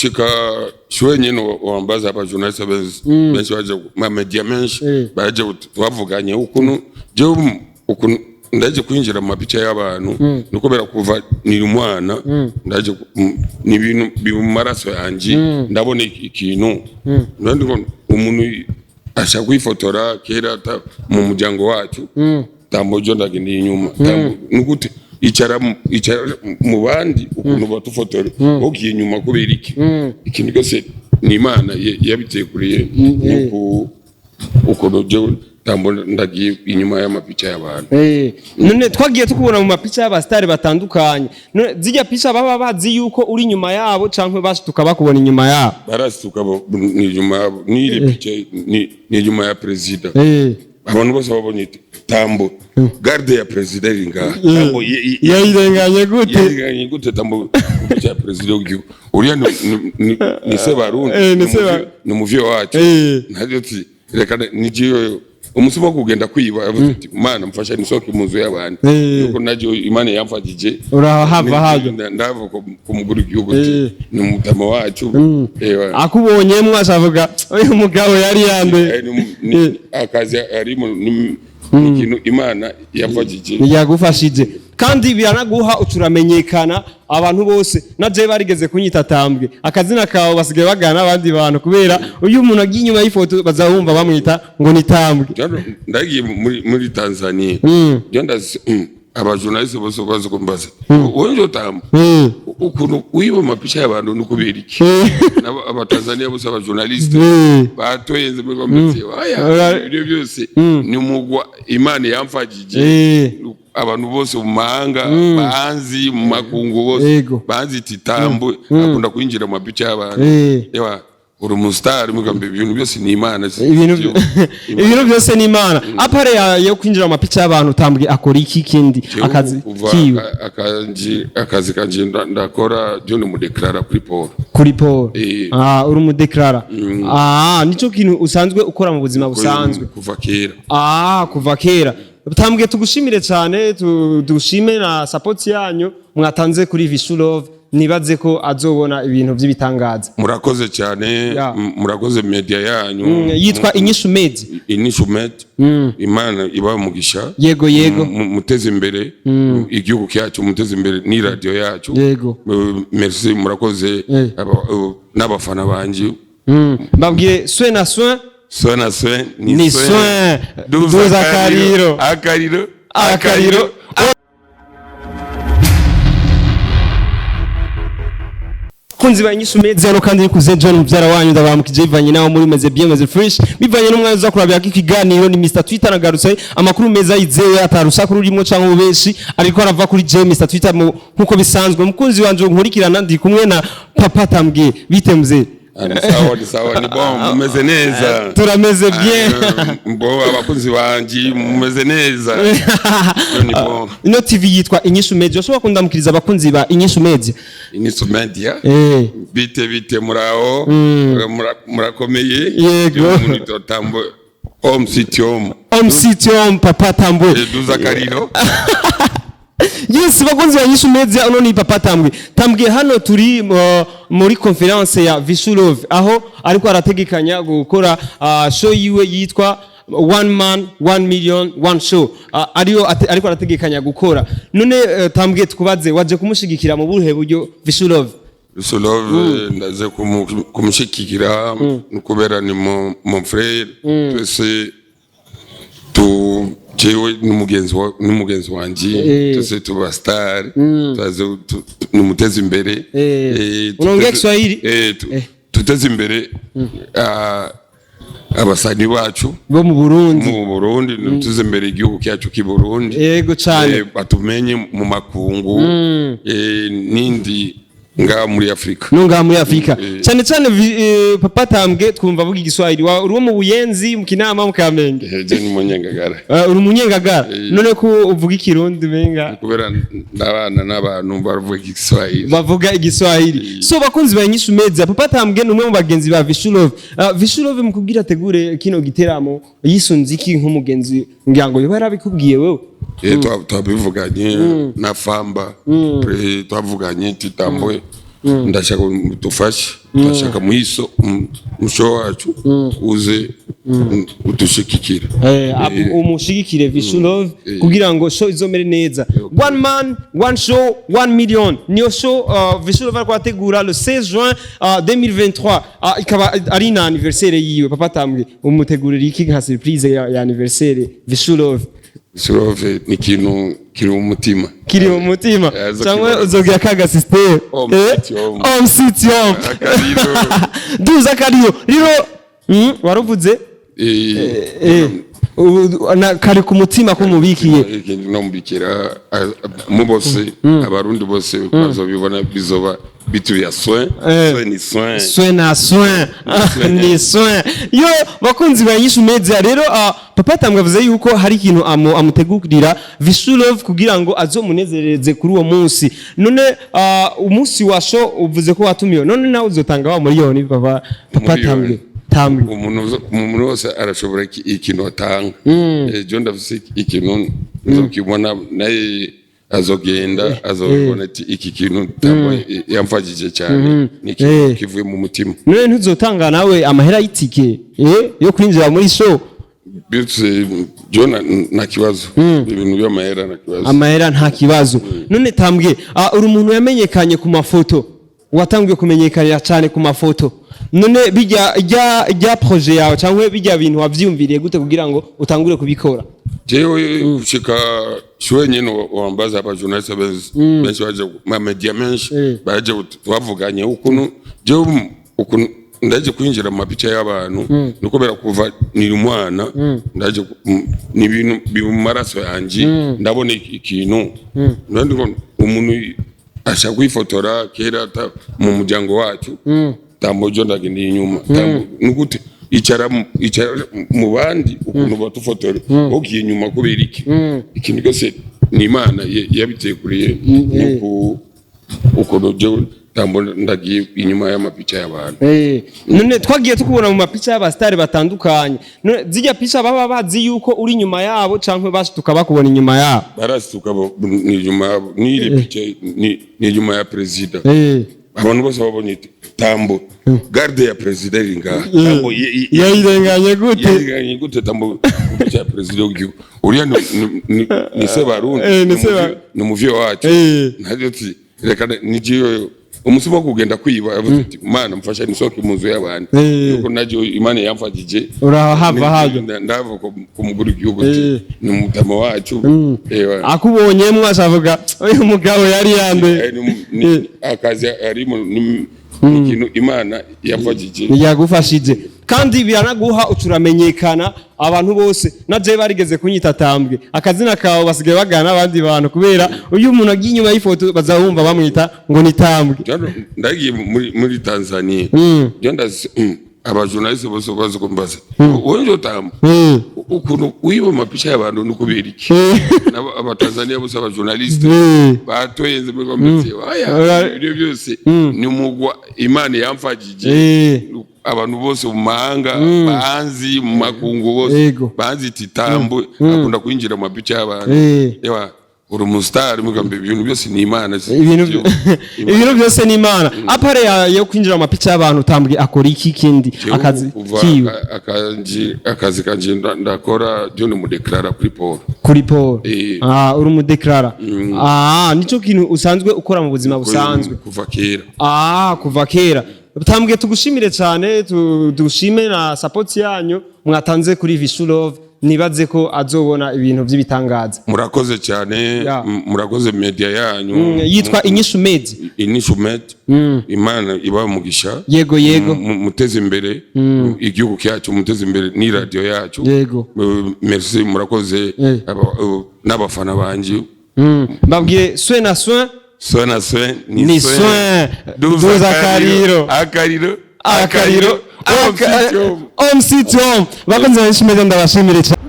Gushika shwe nyene wambaza, abajournaliste benshi baje, ma media menshi baje, twavuganye ukuntu jewe ukuntu ndaje kwinjira mu mapica y'abantu, ni kubera kuva niri umwana ndaje ni ibintu biri mu maraso yanje. Ndabona ikintu ndandi ngo umuntu ashaka kwifotora kera mu muryango wacu, Tambo jo ndagenda inyuma. Tambo nugute icara mu bandi ukuntu batufotora, ugiye inyuma kubera iki? Ikintu cyose ni Imana yabiteguriye, nuko ukuntu jewe Tambo ndagiye inyuma y'amapica y'abantu. None twagiye tukubona mu mapica y'abasitari batandukanye. None zirya pica baba bazi yuko uri inyuma yabo, canke bashituka bakubona inyuma yabo? Barasituka ni inyuma yabo. N'iri pica ni inyuma ya perezida. Abantu bose babonye Tambo, garde ya perezida iri ngaha. Tambo Yayirenganye gute? Yariganye gute Tambo pica ya perezida w'igihugu? Uriya ni Sebarundi. Ni ni umuvyeyi wacu. Ntabyo ati reka nigiye umunsi wo kugenda kwiba, yavuze ati: "Mana mfasha nisohoke mu nzu y'abandi." Yuko najyo Imana yamfashije. Urahava hayo. Ndava ku muguru w'igihugu ati ni umutama wacu. Akubonyemwo ashavuga: "Uyu mugabo yari yanduye." Akazi arimo ni ikintu Imana yamfashije. Yagufashije kandi biranaguha uturamenyekana abantu bose. Na je barigeze kunyita Tambwe, akazina kawe basigaye bagana n'abandi bantu, kubera uyu umuntu agiye inyuma y'ifoto bazabumva bamwita ngo ni Tambwe. Jano ndagiye muri Tanzania. Jya ndazi abajournaliste bose bazi kumbaza: "Wowe njo Tambo, ukuntu wiba amapicha y'abantu ni kubera iki?" Nabo Abatanzania bose, abajournaliste batoyenze muri komite aya, ibyo byose ni umugwa Imana yamfashije. Abantu bose mu mahanga banzi, mu makungu bose banzi iti Tambo akunda kwinjira mu mapicha y'abantu. Ewa, uri umusitari, mugambe ibintu byose ni Imana. Ibintu byose ni Imana. À part yo kwinjira mu mapica y'abantu, Tambwe akora iki kindi? Jewe Akazi kuva kiwe? Akazi kanje ndakora byo ni mudeklara kuri Paul. Kuri Paul? Eh. Ah, uri umudeklara. Ah, nico kintu usanzwe ukora mu buzima busanzwe? Kuva kera. Ah, kuva kera. Tambwe, tugushimire cyane, dushime na support yanyu mwatanze kuri Vichou Love. Nibaze ko azobona ibintu by'ibitangaza. Murakoze cyane. Murakoze media yanyu. Yitwa Inyishu Media. Inyishu Media, Imana iba umugisha. Yego yego. Muteze imbere igihugu cyacu, muteze imbere n'iradiyo yacu. Merci, murakoze. N'abafana banje. Mbabwire soin na soin. Soin na soin. Ni soin. Duza. Duza akariro. Akariro. Akariro. Kunzi ba Inyishu Media hano kandi kuze John mubyara wanyu, ndabamukije bivanye naho muri meze bien, meze fresh, bivanye n'umwanya uza kurabira ikiganiro. Ni Mr Twitter nagarutse, amakuru meza yizeye, atarusaku rurimo cyangwa ubeshi, ariko arava kuri J Mr Twitter nkuko bisanzwe. Mukunzi wanje nkurikirana, ndi kumwe na Papa Tambwe. Bite mzee? Ah, ni sawa, ni sawa, ni bon, mumeze neza? Turameze bien. Mbo abakunzi banje mumeze neza? Ni bon. Ino TV yitwa Inyishu Media, ushobora kundamukiriza abakunzi ba Inyishu Media? Inyishu Media. Bite bite, muraho? Murakomeye? Yego. Umuntu Tambo home city home. Home city home, Papa Tambwe. Duza kariro. Yes, bakunzi ba Inyishu Media, uno ni Papa Tambwe. Tambwe, hano turi muri conference ya Vichou Love, aho ariko arategekanya gukora show yiwe yitwa One Man One Million One Show, ariyo ariko arategekanya gukora. None Tambwe, tukubaze, waje kumushigikira mu buhe buryo Vichou Love? Vichou Love ndaze kumushikikira kubera ni mon frère twese tu jewe ni mugenzi wanje. Twese tuba star, twaze nimuteze imbere. Unaongea Kiswahili? Tuteze imbere abasani bacu bo mu Burundi. Mu Burundi, tuteze imbere igihugu cyacu cy'i Burundi. Yego cyane. Batumenye mu makungu, n'indi ngaha muri Afrika. Nunga muri Afrika cyane cyane. Papa Tambwe, twumva avuga Igiswahili. Uri uwo mu Buyenzi, mu Kinama, mu Kamenge? Je ni Munyengagara. Uri Umunyengagara. None ko uvuga Ikirundi menga? Kubera ndabana n'abantu bavuga Igiswahili. Bavuga Igiswahili. So bakunzi ba Inyishu Media, Papa Tambwe ni umwe mu bagenzi ba Vichou Love. Vichou Love mu kubwira ategure kino giteramo yisunze iki nk'umugenzi? Ngira ngo yoba yarabikubwiye wewe. Twabivuganye na Famba, twavuganye tutambwe, ndashaka dufashe. Turashaka muhiso musho wacu uze udushigikira. Umushigikire Vichou Love kugira ngo show izomere neza. One man, one show, 1 million, niyo show Vichou Love ariko ategura le 16 juin 2023, ikaba ari na anniversaire yiwe. Papa Tambwe, umutegurira iki nka surprise ya anniversaire Vichou Love? Surove ni ikintu kiri mu mutima. Kiri mu mutima. Aza cyangwa kibona. Uzogira kaga system. Home city home. Home city home. Akariro. Duza akariro riro, waruvuze. Kari ku mutima kumubikiye. Ikintu nomubikira mu bose, Abarundi bose bazobibona, bizoba bituya soin. Soin ni soin. Soin na soin ni soin. Yo bakunzi ba Nyishu Media rero, Papa Tambwe avuze yuko hari ikintu amutegurira Vichou Love kugira ngo azomunezereze kuri uwo munsi. None umunsi wa show uvuze ko watumiwe, none nawe uzotanga wa miliyoni, papa Miliyoni. Tambwe, Tambwe? Umuntu wese arashobora ikintu atanga. Jo ndafise ikintu nzokibona, naye azogenda azobibona ati iki kintu Tambwe yamfashije cyane, ni ikintu kivuye mu mutima. None ntuzotanga nawe amahera y'itike yo kwinjira muri show? Byose jo nta kibazo, ibintu by'amahera nta kibazo. Amahera nta kibazo. None Tambwe, uri umuntu yamenyekanye ku mafoto, watangiye kumenyekanira cyane ku mafoto. None bijya ijya projet yawe cyangwa bijya bintu wavyumviriye gute kugira ngo utangure kubikora? Jewe gushika shuwe nyene wambaza, aba journaliste benshi baje ma media menshi baje twavuganye ukuntu jewe ukuntu ndaje kwinjira mu mapica y'abantu, ni kubera kuva niri umwana ndaje ni ibintu biri mu maraso yanje. Ndabona ikintu ndandi ngo umuntu ashaka kwifotora kera mu muryango wacu, Tambo jo ndagenda inyuma. Tambo nugute icara mu bandi ukuntu batufotora, ugiye inyuma kubera iki? Ikintu cyose ni Imana yabiteguriye, nuko ukuntu jewe Tambo ndagiye inyuma y'amapica y'abantu. None twagiye tukubona mu mapica y'abasitari batandukanye. None zijya pica baba bazi yuko uri inyuma yabo canke bashituka bakubona inyuma yabo? Barasituka ni inyuma yabo, n'iri pica ni inyuma ya perezida. Abantu bose babonye Tambo, garde ya perezida iri ngaha. Tambo Yayirenganye gute? Yariganye gute Tambo pica ya perezida w'igihugu? Uriya ni Sebarundi. Ni ni umuvyeyi wacu. Ntabyo ati reka nigiye umunsi wo kugenda kwiba, yavuze ati Mana mfasha nisohoke mu nzu y'abandi. Yuko najyo Imana yamfashije. Urahava hayo. Ndava ku muguru w'igihugu ati ni umutama wacu. Akubonyemwo ashavuga uyu mugabo yari yanduye. Akazi arimo ni ikintu Imana yamfashije. Yagufashije kandi biranaguha uturamenyekana abantu bose. Na je barigeze kunyita Tambwe, akazina kawe basigaye bagana n'abandi bantu, kubera uyu umuntu agiye inyuma y'ifoto bazabumva bamwita ngo ni Tambwe. Jano ndagiye muri Tanzania. Jo ndazi aba journaliste bose bazi kumbaza wowe njo Tambo ukuntu wiba amapicha y'abantu ni kubera iki? Nabo Abatanzania bose, aba journaliste batoyenze muri komite aya, ibyo byose ni umugwa Imana yamfashije. Abantu bose mu mahanga banzi, mu makungu bose banzi iti Tambo akunda kwinjira mu mapicha y'abantu. Ewa, uri umusitari mugambe, ibintu byose ni Imana. Ibintu byose ni Imana. À part yo kwinjira mu mapica y'abantu, Tambwe akora iki kindi? Jewe akazi kuva kiwe? Akazi kanje ndakora byo ni mudeklara kuri port. Kuri port? Eh. Ah, uri umudeklara. Ah, nico kintu usanzwe ukora mu buzima busanzwe? Kuva kera. Ah, kuva kera. Tambwe, tugushimire cyane, dushime na support yanyu mwatanze kuri Vichou Love. Nibaze ko azobona ibintu by'ibitangaza. Murakoze cyane. Murakoze media yanyu. Yitwa Inyishu Media. Inyishu Media, Imana iba umugisha. Yego yego. Muteze imbere igihugu cyacu, muteze imbere ni radio yacu. Merci, murakoze. N'abafana banje. Babwire soin na soin. Soin na soin. Ni soin. Duza. Duza akariro. Akariro. Akariro. Akariro. Home city home. Bakunze ba Inyishu Media, ndabashimire cyane.